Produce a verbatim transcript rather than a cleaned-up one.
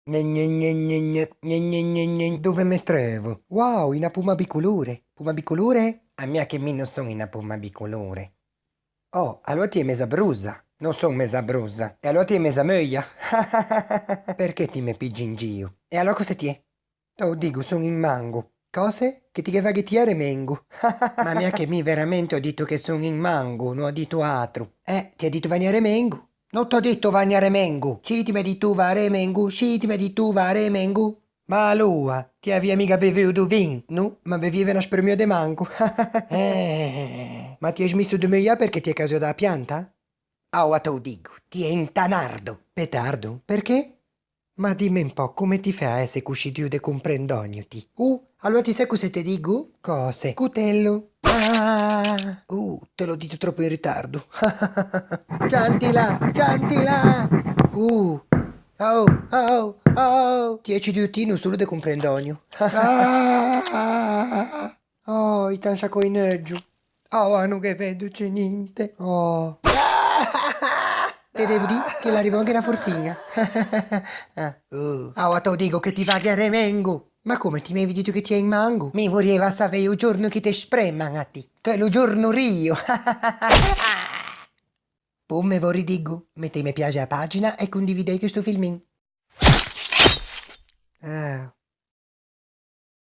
Gne, gne, gne, gne, gne. Dove me treuvo? Wow, unna poma bicolore. Poma bicolore? A mia che mi no son unna poma bicolore. Oh, aloa ti è meza brusa. No son meza brusa. E aloa ti è meza meuia. Perché ti me piggi in gio? E aloa cos'è ti è? T'ô digo, son un mango. Cose? Che ti ghe vaghe ti a remengo. Ma mia che mi veramente ò dito che son un mango, no ò dito atro. Eh, ti à dito vagni a remengo? No t'ò dito vagni a remengo. Scì, ti m'è dito va a remengo, scì, ti m'è dito va a remengo. Ma aloa, ti avie miga bevuo do vin? No, ma bevieve unna spremua de mango. Eh, ma ti è smiso de meuiâ perché ti è casoa da pianta? Aloa t'ô digo, ti è un tanardo. Petardo? Perché? Ma dime un pò, comme ti fæ a esse coscì duo de comprendògno, ti? Uh, aloa ti sè cos'è te digo? Cose? Cotello. Ah! Uh, te l'ò dito tròppo in ritardo. Ciantila, ciantila! Uh! Oh, oh, oh! Ti ecci duo ti, no solo de comprendògno. Ah! Oh, i t'à sciacouà un euggio. Oh, no ghe vedo ciù ninte. Oh. Te devo dî che l'arrivo anche unna forsiña. Ah, oh. Aloa t'ô digo che ti vaghe a remengo. Ma comme, ti m'avevi dito che ti è un mango? Mi vorrieva savê o giorno che te spreman a ti. Chel giorno rio. Po me vò ridigo, mettê me piaxe a pagina e condividê questo filmin. Ah,